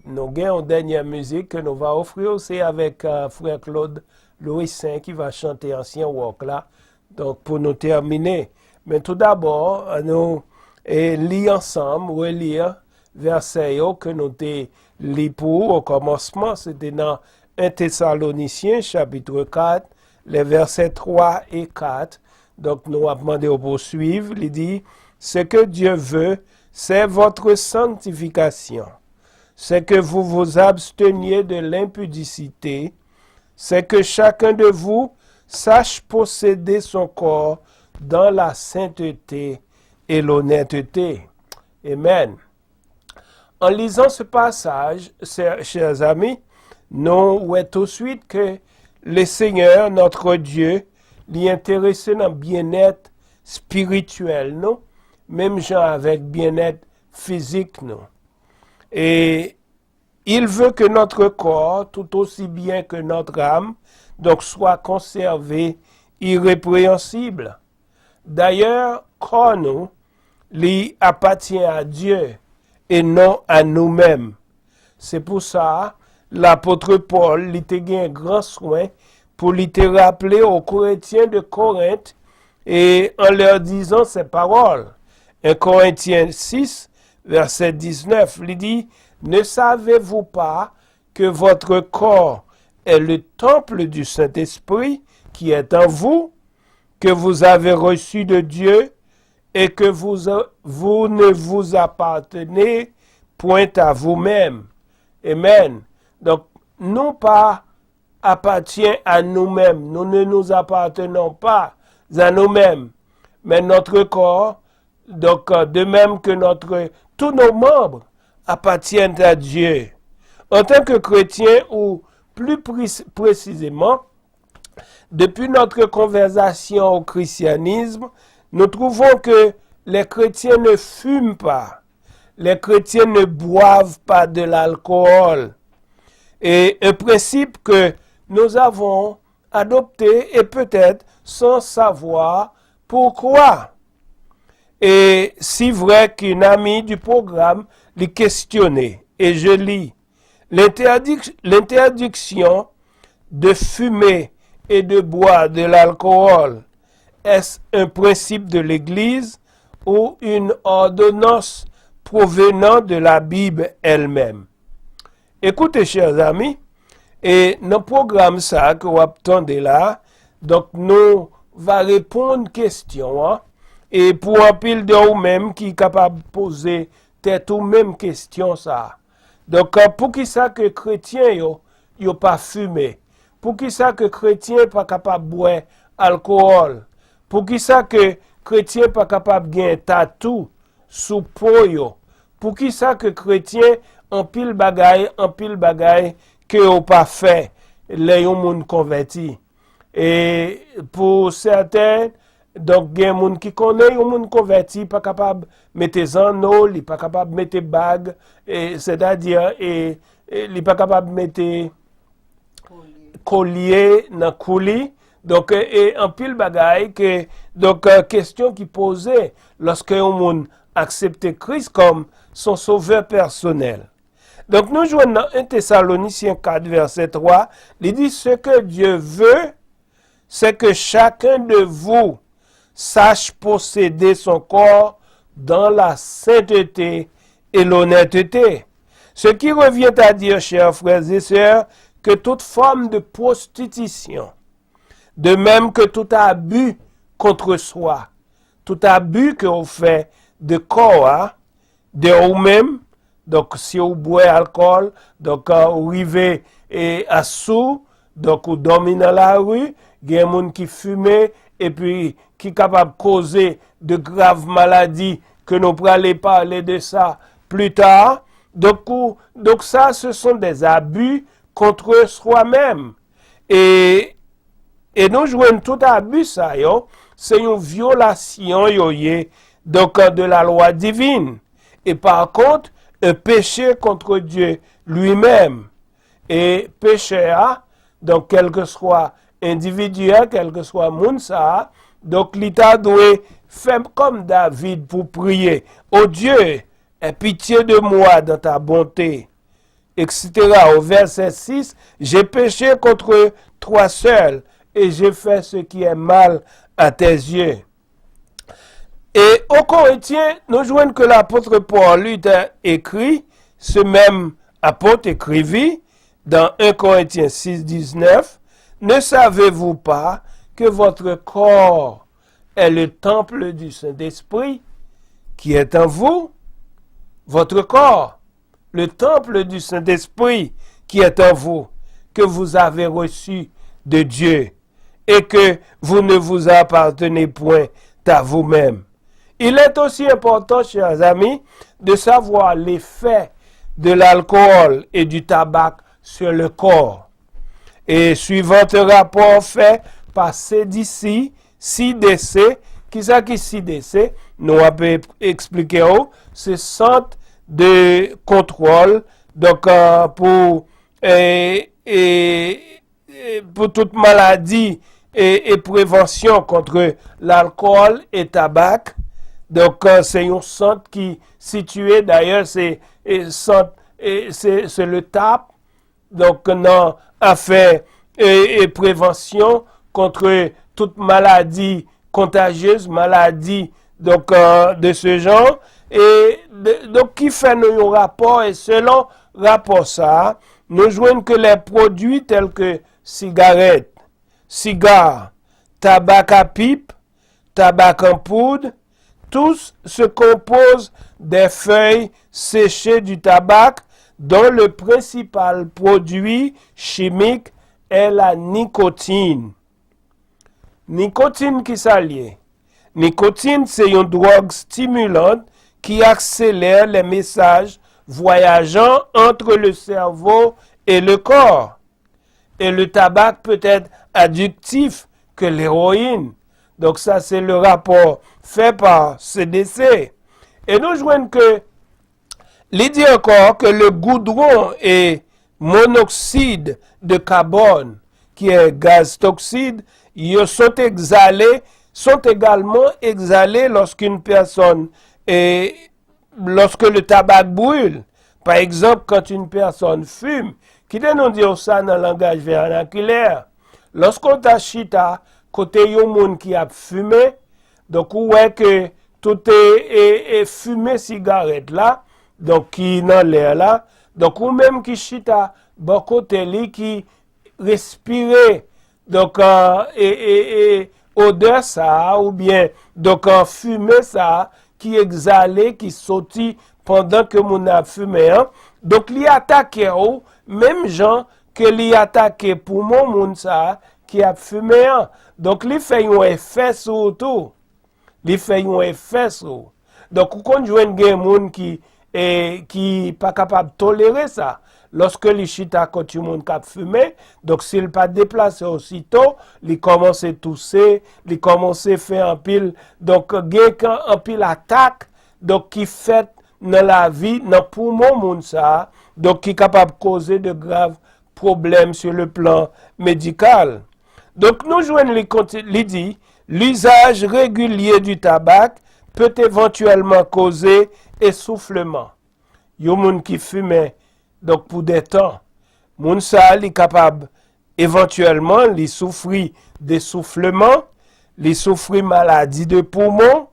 nou gen yon dènyè mizik ke nou va ofri w, se avèk, euh, frè Claude Louissaint ki va chante ansyen wòk la. Donk, pou nou tèmine. Men toudabò, ann nou, e, li ansanm, reli vèsè yo ke nou te li pou ou o kòmansman, se te nan en Tesalonisyen, chapit kat, lè vèsè twa e kat. Donk, nou ap mande w pou w swiv. Li di, Ce que Dieu veut, c'est votre sanctification. C'est que vous vous absteniez de l'impudicité. C'est que chacun de vous sache posséder son corps dans la sainteté et l'honnêteté. Amen. En lisant ce passage, chers, chers amis, nou wè touswit ke le Seigneur, notre Dieu, li enterese nan byennèt espirityèl nou, menm jan avèk byennèt fizik nou. Et il veut que notre corps, tout aussi bien que notre âme, donc soit conservé irrépréhensible. D'ailleurs, kò nou, li apatyen a Dye e non a nou menm. Se pou sa, lapot Pòl, li te gen gran swen pou li te raple aux chrétiens de Corinthe et en leur disant ces paroles. En Corinthiens six, verset dix-neuf, li di, Ne savez-vous pas que votre corps est le temple du Saint-Esprit qui est en vous, que vous avez reçu de Dieu et que vous, vous ne vous appartenez point à vous-même. Amen. Donk, nou pa apatyen a nou menm. Nous ne nous appartenons pas à nous-mêmes. Mais notre corps, donc, euh, de même que notre, tous nos membres appartiennent à Dieu. En tant que chrétien, ou plus pré- précisément, depuis notre conversion au christianisme, nous trouvons que les chrétiens ne fument pas, les chrétiens ne boivent pas de l'alcool. Et un principe que nous avons adopté et peut-être sans savoir pourquoi. Et si vrai qu'une amie du programme les questionnait, et je lis, L'interdic- l'interdiction de fumer et de boire de l'alcool, est-ce un principe de l'Église ou une ordonnance provenant de la Bible elle-même. Écoutez, chers amis, e nan pwogram sa a ke w ap tande la, donk nou va reponn kesyon an, e pou anpil de ou menm ki kapab poze tèt ou menm kesyon sa a. Donk, poukisa ke kretyen yo, yo pa fimen? Poukisa ke kretyen pa kapab bwè alkòl? Poukisa ke kretyen pa kapab gen tatou sou po yo? Poukisa ke kretyen anpil bagay, anpil bagay ke yo pa fè lè yon moun konvèti? E pou sèten, donk gen moun ki konnen yon moun konvèti pa kapab mete zanno, li pa kapab mete bag, e, sètadi, e, e, li pa kapab mete kolye nan kou li. Donk, e, e anpil bagay ke, donk, e, kesyon ki poze lòske yon moun aksepte Kris kòm son sovè pèsonèl. Donk, nou jwenn nan en Tesalonisyen kat vèsè twa, li di, Ce que Dieu veut, c'est que chacun de vous sache posséder son corps dans la sainteté et l'honnêteté. Ce qui revient à dire, chers frères et sœurs, que toute forme de prostitution, de même que tout abus contre soi, tout abus ke ou fè de kò a, de ou menm, donk si ou bwè alkòl, donk, e, ou rive, e, asou, donk ou dòmi nan lari, gen moun ki fimen, epi ki kapab koze de grav maladi ke nou prale pale de sa pli ta. Donk, ou, donk sa, ce sont des abus contre soi-même. E, e nou jwenn tout abi sa yo, se yon vyolasyon yo ye, donk, de la lwa divin. E pa kont, un péché contre Dieu lui-même. E pechè a, donk, kèlkeswa endividi a, kèlkeswa moun sa a, donk, li ta dwe fè kòm David pou priye, O Dieu, aie pitié de moi dans ta bonté, et cetera. Au verset six, j'ai péché contre toi seul et j'ai fait ce qui est mal à tes yeux. Et aux Corinthiens, nous jouons que l'apôtre Paul lui a écrit, ce même apôtre écrivit dans un Corinthiens six dix-neuf, ne savez-vous pas que votre corps est le temple du Saint-Esprit qui est en vous? Votre corps, le temple du Saint-Esprit qui est en vous, que vous avez reçu de Dieu, et que vous ne vous appartenez point à vous-même. Il est aussi important, chers amis, de savoir l'effet de l'alcool et du tabac sur le corps. Et suivant un rapport fait par C D C, C D C, kisa ki C D C? Nou ap eksplike w, se sant de kontwòl, donk, e, pou, e, e, e, pou tout maladi e, e prevansyon kont lalkòl e tabak. Donk, e, se yon sant ki sitiye, dayè, se, e, sant, e, se, se le tap, donk, nan afè, e, e prevansyon kont tout maladi kontajyez, maladi, donk, e, de se jan, e, de, donk, ki fè nou yon rapò, e selon rapò sa a, nou jwenn ke lè pwodui tèl ke sigarèt, siga, tabak a pip, tabak an poud, tous se composent des feuilles séchées du tabac dont le principal produit chimique est la nicotine. Nikotin, kisa l ye? Nikotin se yon dwòg stimulant ki akselè les messages voyageant entre le cerveau et le corps. Et le tabac peut être addictif que l'héroïne. Donc ça, c'est le rapport fait par C D C. E nou jwenn ke li di ankò ke le goudron et monoxyde de carbone, qui est gaz toxique, ils sont exhalés, sont également exhalés lorsqu'une personne est lorsque le tabac brûle, par exemple, quand une personne fume, kite nou di w sa nan langaj vènakilè, lòske w ta chita kote yon moun ki ap fimen, donk ou wè ke tout e, e, e fimen sigarèt la, donk ki nan lè la, donk ou menm ki chita bò kote li, ki respire, donk, e, e, e, odè sa a, oubyen, donk, fimen sa a ki egzale, ki soti pandan ke moun nan ap fimen an, donk li atake w, menm jan ke li atake poumon moun sa a ki ap fimen an. Donk li fè yon efè sou ou tou. Li fè yon efè sou ou. Donk, ou konn jwenn gen moun ki, e, ki pa kapab tolere sa. Lòske li chita kot yon moun k ap fimen, donk, si l pa deplase osito, li kòmanse touse, li kòmanse fè anpil, donk, gen kan anpil atak, donk, ki fèt nan lavi, nan poumon moun sa a, donk, ki kapab koze de grav pwoblèm sur le plan médical. Donk, nou jwenn li konti-, li di, l'usage régulier du tabac peut éventuellement causer essoufflement. Yon moun ki fimen, donk, pou de tan, moun sa a, li kapab, evantyèlman, li soufri desoufleman, li soufri maladi de poumon,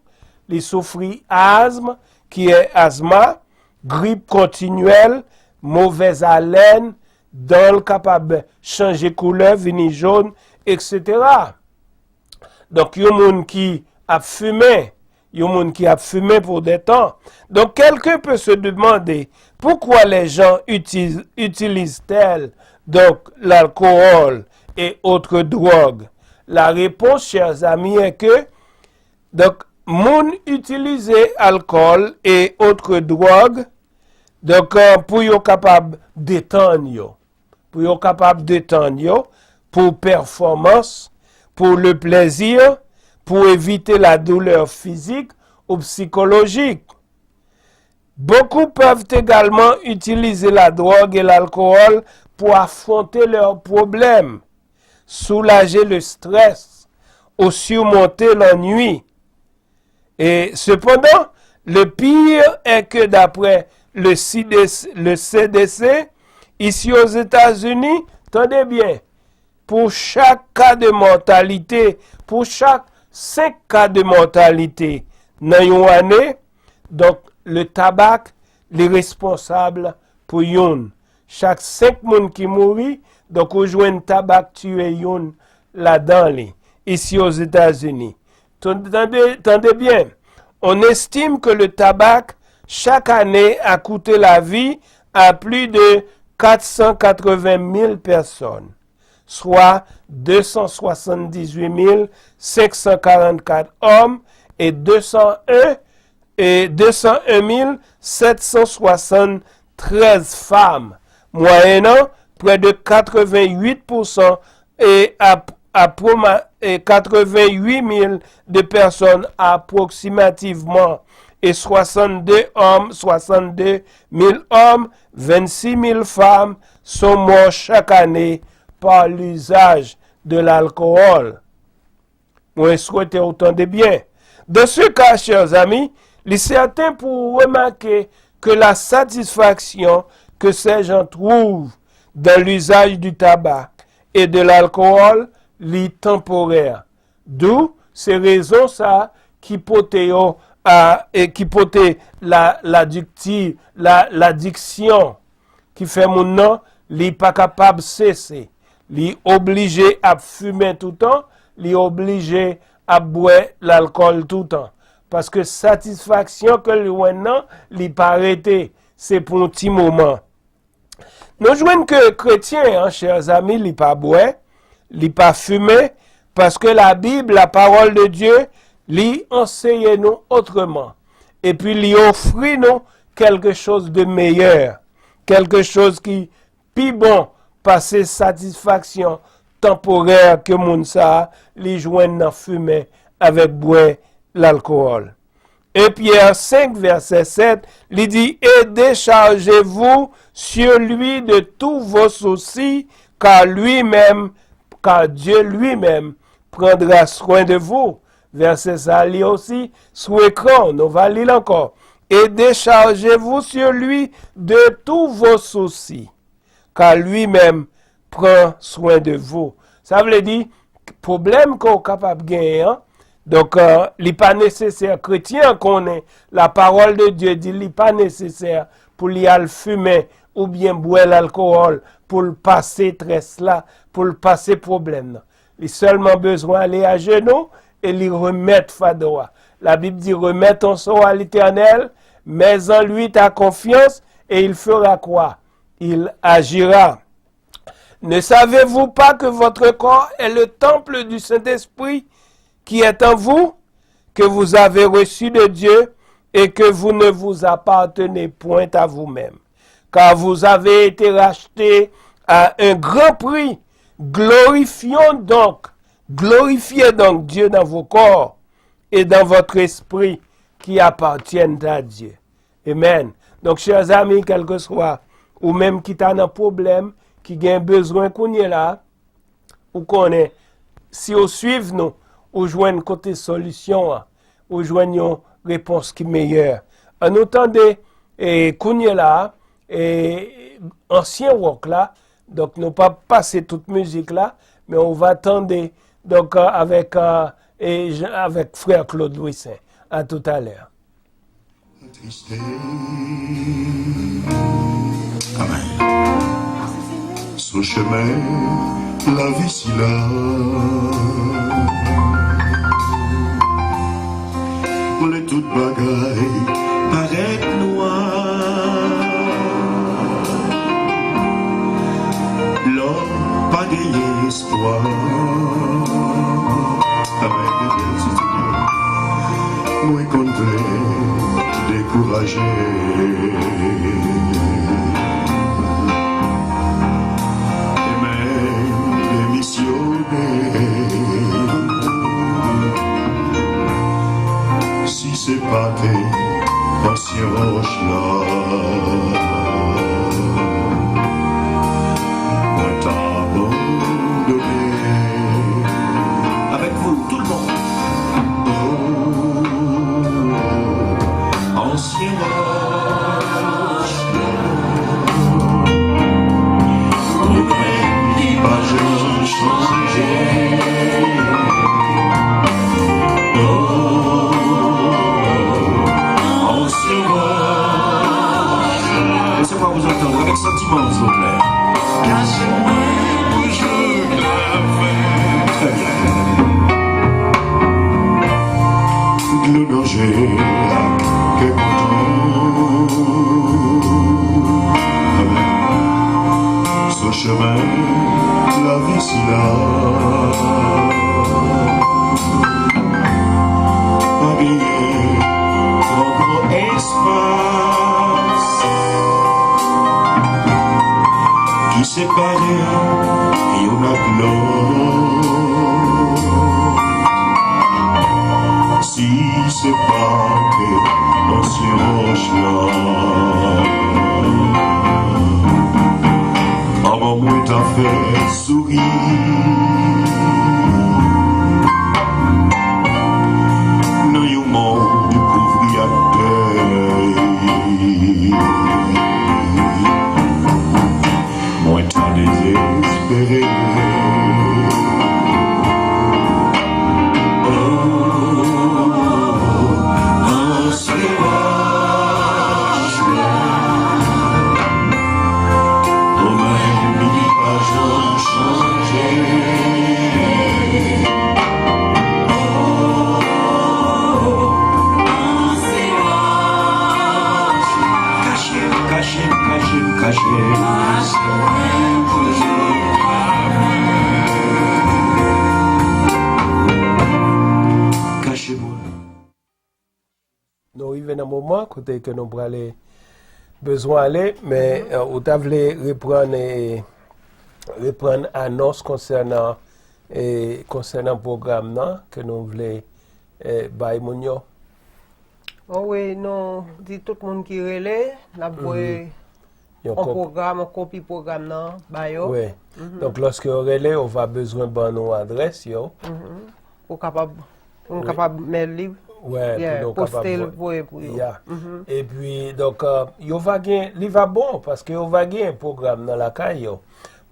li soufri azm, ki est asma, grip kontinyèl, movèz alèn, dan l kapab chanje koulè, vini jòn, etsetera. Donk, yon moun ki ap fimen, yon moun ki ap fimen pou de tan. Donc, quelqu'un peut se demander pourquoi les gens utilisent, utilisent-elles donc l'alcool et autres drogues. La réponse, chers amis, est que, donk, moun itilize alkòl e otre dwòg, donk, euh, pou yo kapab detann yo. Pou yo kapab detann yo, pou pèfòmans, pou le plaisir, pou evite la douleur physique ou psychologique. Beaucoup peuvent également utiliser la drogue et l'alcool pour affronter leurs problèmes, soulager le stress ou surmonter l'ennui. Et cependant, le pire est que d'après le C D C, le C D C, ici aux États-Unis, tande byen, pou chak ka de mòtalite, pou chak senk ka de mòtalite nan yon ane, donk, le tabak, li responsab pou youn. Chak senk moun ki mouri, donk, ou jwenn tabak tiye youn ladan li, ici aux États-Unis. Tande, tande byen, on estime que le tabac, chaque année, a coûté la vie à plus de quatre cent quatre-vingt mille personnes, soit deux cent soixante-dix-huit mille cinq cent quarante-quatre hommes et deux cent un, et deux cent un mille sept cent soixante-treize femmes. Moyennant près de quatre-vingt-huit pour cent et à, à proma-, et quatre-vingt-huit mille de personnes approximativement, et soixante-deux hommes, soixante-deux mille hommes, vingt-six mille femmes sont morts chaque année par l'usage de l'alcool. Mwen swete w tande byen. Dans ce cas, chers amis, li sèten pou w remake ke la satisfaction que ces gens trouvent dans l'usage du tabac et de l'alcool, li tanporè. D'où se rezon sa ki pote yo a, e ki pote la, ladikti, la, ladiksyon, ki fè moun nan, li pa kapab sese. Li oblije ap fimen toutan, li oblije ap bwè lalkòl toutan. Paske satisfaksyon ke li jwenn nan, li pa rete, se pou yon ti moman. Nou jwenn ke kretyen an, chè zami, li pa bwè, li pa fimen, paske Labib, la parole de Dieu, li anseye nou otreman. Epi li ofri nou quelque chose de meilleur, quelque chose ki pi bon pase satisfaksyon tanporè ke moun sa a li jwenn nan fimen avèk bwè lalkòl. Un Pierre cinq, verset sept, li di, et déchargez-vous sur lui de tous vos soucis, car lui-même, car Dieu lui-même prendra soin de vous. Vèsè sa li osi sou ekran, nou va li l ankò. Et déchargez-vous sur lui de tous vos soucis, car lui-même prend soin de vous. Sa vle di, pwoblèm ke w kapab genyen an, Donk, euh, li pa nesesè, kretyen an konnen, la parole de Dieu di li pa nesesè pou li al fimen oubyen bwè lalkòl pou l pase strès la, pou l pase pwoblèm nan. Li sèlman bezwen ale ajenou e li remèt fado a. La Bible dit, remets ton sort à l'Éternel, mets en lui ta confiance et il fera quoi? Il agira. Ne savez-vous pas que votre corps est le temple du Saint-Esprit qui est en vous, que vous avez reçu de Dieu et que vous ne vous appartenez point à vous-même, car vous avez été racheté à un grand prix. Glorifions donc, glorifiez donc Dieu dans vos corps et dans votre esprit qui appartiennent à Dieu. Amen. Donk, chè zanmi, kèlkeswa ou menm ki ta nan pwoblèm, ki gen bezwen kounye la, ou konnen, si w swiv nou, ou jwenn kote solisyon an, ou jwenn yon repons ki meyè. Ann nou tande, e, kounye la, e, ansyen wòk la, donk nou p ap pase tout mizik la, men ou va tande, donk, euh, avèk, euh, e, j- avèk frè Claude Louissaint. À tout à l'heure. Attriste. Amen. Sou chemen lavi sila, pou lè tout bagay parèt nwa, lòm pa genyen espwa. Amen. Mwen konn vle dekouraje. E menm demisyone. Si se pa te ansyen wòch la, mwen t abandone. Avec vous, tout le monde. Oh, ansyen wòch la, ou menm li pa janm chanje. Oh, ansyen wòch la. Laissez-moi vous entendre avec sentiment, s'il vous plaît. Cache-moi toujours la fin. Très bien. Dlo nan je ak kè kontan. Sou chemen lavi sila, pa genyen twò gran espas ki separe youn ak lòt. Si se pa te ansyen wòch la, manman mwen ta fè souri nan yon mòn kouvri ak dèy. Mwen ta dezespere. Oh, ansyen wòch la, ou menm li pa janm chanje. Oh, ansyen wòch la. Kache m, kache m, kache m, kache m. Kache mwen. Nou rive nan moman kote ke nou prale bezwen ale, men, euh, ou ta vle reprann, eh, reprann anons konsènan, eh, konsènan pwogram nan ke nou vle, eh, bay moun yo. Oh wi, nou di tout moun ki rele, n ap voye yon pwogram, yon kopi pwogram nan ba yo. Wi. Donk, lòske yo rele, yo va bezwen ban nou adrès yo. Ou kapab, pou nou kapab mèt li, wi, pou nou kapab poste l, voye pou yo. Ya. Epi, donk, euh, yo va gen, li va bon, paske yo va gen pwogram nan lakay yo.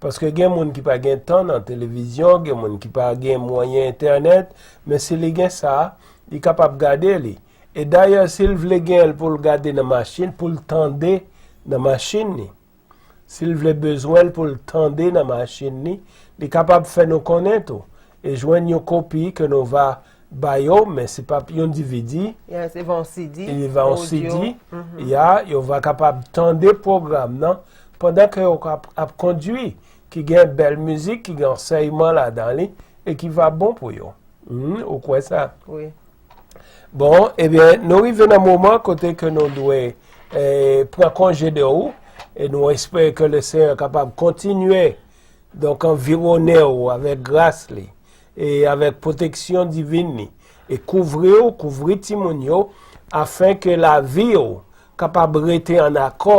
Paske gen moun ki pa gen tan nan televizyon, gen moun ki pa gen mwayen entènèt, men si li gen sa, li kapab gade li. E dayè, si l vle gen l pou l gade nan machin, pou l tande nan machin li, si l vle bezwen l pou l tande nan machin li, li kapab fè nou konnen tou. E jwenn yon kopi ke nou va ba yo, men se pa yon D V D, Yes, li va yon C D. Li va yon C D, ya, yo va kapab tande pwogram nan pandan ke yo ap, ap kondui, ki gen bèl mizik, ki gen ansèyman ladan li, e ki va bon pou yo. Hmm, ou kwè sa? Wi. Bon, ebyen, nou rive nan moman kote ke nou dwe eh, pran konje de ou, e nou espere ke le Senyè kapab kontinye, donk, anviwonnen ou avèk gras li, e avèk pwoteksyon divin li, e kouvri ou, kouvri timoun yo, afin ke lavi ou kapab rete an akò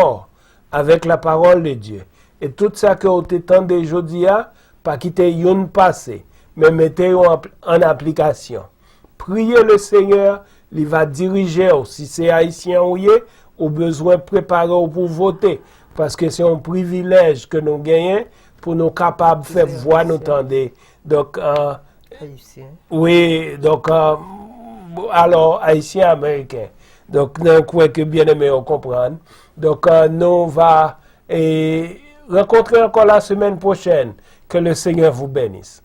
avèk la parole de Dieu. E tout sa ke ou te tande jodi a, pa kite youn pase, men mete yo an, an aplikasyon. Priye le Senyè, li va dirije w. Si se Ayisyen ou ye, ou bezwen prepare w pou vote, paske se yon privilèj ke nou genyen pou nou kapab fè vwa nou tande. Donk, euh, Ayisyen. Wi, donk, euh, alò, Ayisyen Ameriken. Donk, nou kwè ke byeneme yo konprann. Donk, euh, nou va eh, rankontre ankò la semaine prochaine. Que le Seigneur vous bénisse.